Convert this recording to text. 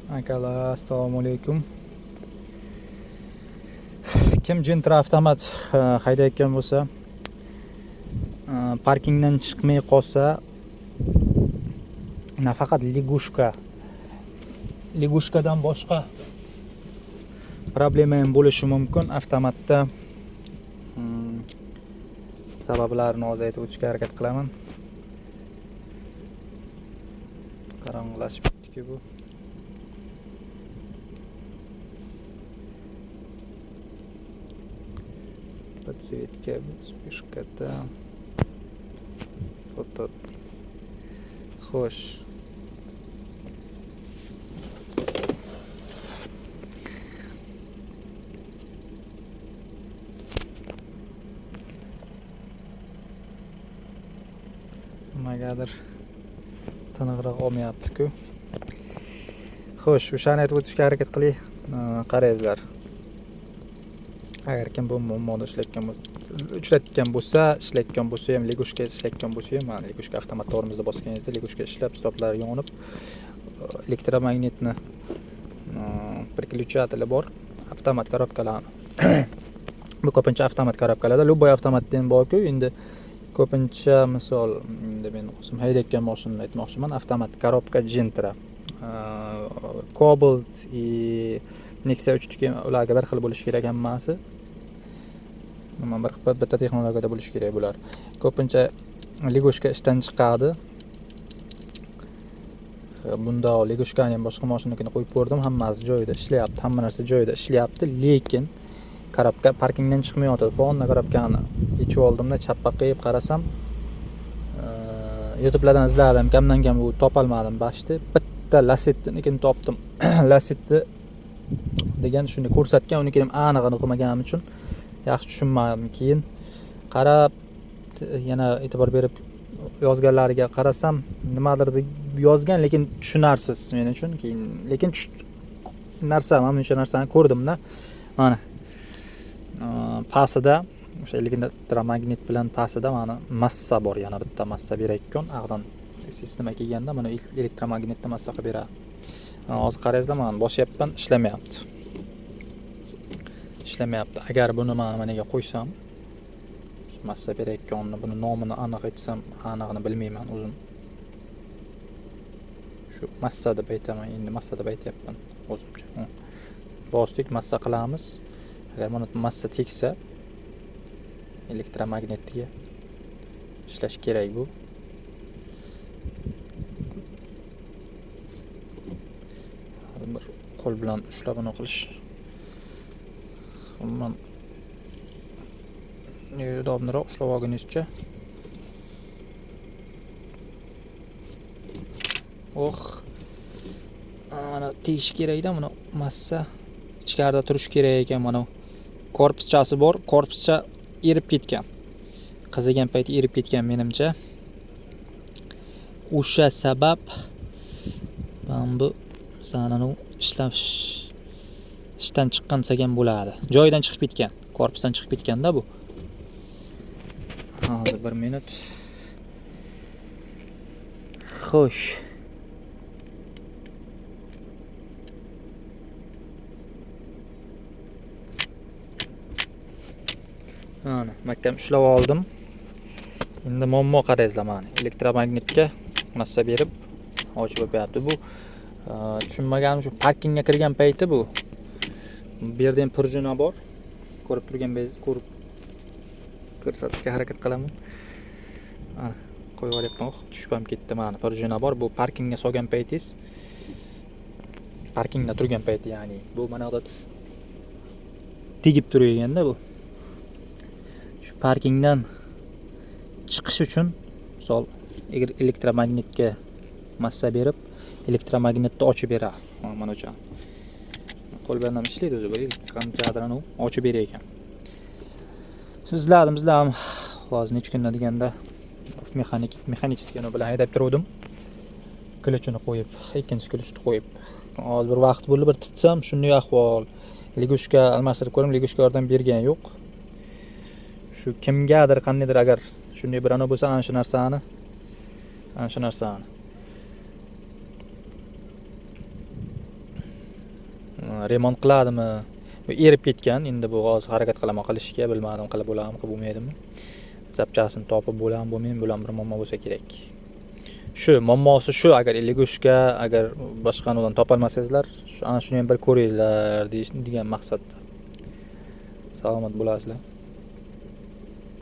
Akalar, assalomu alaykum. Kim Gentra avtomat haydayotgan bo'lsa, parkingdan chiqmay qolsa, nafaqat лягушка, лягушка dan boshqa problema ham bo'lishi mumkin avtomatda. Sabablarini hozir aytib o'tishga harakat qilaman. Qorong'ilashib ketdi-ku bu. Подсветка, вспышка там. Foto. Xo'sh. Nimagadir tiniqroq olmayapti-ku. Xo'sh, o'shani aytib o'tishga harakat qilay. Qarangizlar. Agar kim bu muammoda ishlayotgan bo'lsa, uchratgan bo'lsa, ishlayotgan bo'lsa ham, лягушка ishlayotgan bo'lsa ham, mana лягушка avtomat tormozda bosganingizda лягушка ishlab, stoplar yonib, elektromagnitni переключатели bor, avtomat korobkalarni. Bu ko'pincha avtomat korobkalarda, любой avtomatda ham bor-ku, endi ko'pincha misol, endi men o'zim haydayotgan mashinamni aytmoqchiman, avtomat korobka Gentra. Cobalt и Nexia 3 ularga bir xil bo'lishi kerak hammasi. Umuman bir bitta texnologiyada bo'lishi kerak bular. Ko'pincha лягушка ishdan chiqadi. Bunda лягушка ni ham boshqa mashinanikini qo'yib ko'rdim, hammasi joyida ishlayapti, hamma narsa joyida ishlayapti, lekin korobka parkingdan chiqmayotdi. Polni korobkani yechib oldimda, chappa qilib qarasam, YouTube'lardan izladim, kamdan kam u topolmadim bashti. Bitta Lacetti'nikini topdim. Lacetti degan shuni ko'rsatgan, unikini ham anig'ini o'qimaganim uchun yaxshi tushunmadim. Keyin qarab yana e'tibor berib yozganlariga qarasam, nimadir deb yozgan, lekin tushunarsiz men uchun. Keyin lekin narsa, mana buncha narsani ko'rdimda. Mana pastida o'sha elektromagnit bilan pastida mana massa bor, yana bitta massa berayotgan, ag'dan sistema kelganda mana elektromagnitni massa qilib beradi. Hozir qarangizlar, mana bosyapman, ishlamayapti. Ishlamayapti. Agar buni mana managa qo'ysam, shu massa berayotganni, buni nomini aniq aytsam, anig'ini bilmayman o'zim. Shu massa deb aytaman, endi massa deb aytyapman o'zimcha. Bosdik, massa qilamiz. Agar mana massa tegsa elektromagnitga ishlash kerak bu. Bir qo'l bilan ushlab uni qilish umuman udobniroq ushlab olguningizcha. Oh, mana tegish kerakda, buni massa ichkarida turishi kerak ekan. Mana korpuschasi bor, korpuscha erib ketgan, qizigan payti erib ketgan menimcha. O'sha sabab mana bu masalan ishlash ishdan chiqqan desak ham bo'ladi. Joyidan chiqib ketgan, korpusdan chiqib ketganda bu. Hozir bir minut. Xo'sh. Mana mahkam ushlab oldim. Endi muammo qarangizlar, mana elektromagnitga massa berib ochib o'pyapti. Bu tushunmaganim shu parkingga kirgan payti bu. Bu yerda ham prujina bor. Ko'rib turgan ko'rib ko'rsatishga harakat qilaman. Ana qo'yib olyapman. Oh, tushib ham ketdi. Mana prujina bor. Bu parkingga solgan paytingiz, parkingda turgan payti, ya'ni bu mana bu tegib turganda bu. Shu parkingdan chiqish uchun misol agar elektromagnitga massa berib elektromagnitni ochib beradi. Mana o'sha qo'l bilan ham ishlaydi o'zi, bu qanchadir u ochib berar ekan. Izladim, izladim. Hozir necha kundan deganda mexanik bilan haydab turuvdim. Ключini qo'yib, ikkinchi ключni qo'yib. Hozir bir vaqt bo'ldi, bir titsam shunday ahvol. Лягушка almashtirib ko'rdim, лягушка yordam bergan yo'q. Shu kimgadir qandaydir agar shunday bir ana bo'lsa, ana shu narsani, ana shu narsani. Remont qiladimi? Bu erib ketgan. Endi bu hozir harakat qilaman qilishga, bilmadim, qilib bo'ladimi, qilib bo'lmaydimi. Запчасть ini topib bo'ladimi, bo'lmaydimi, bu ham bir muammo bo'lsa kerak. Shu muammosi shu, agar лягушка, agar boshqa udan topolmasangizlar, ana shuni ham bir ko'ringlar degan maqsadda. Salomat bo'lasizlar.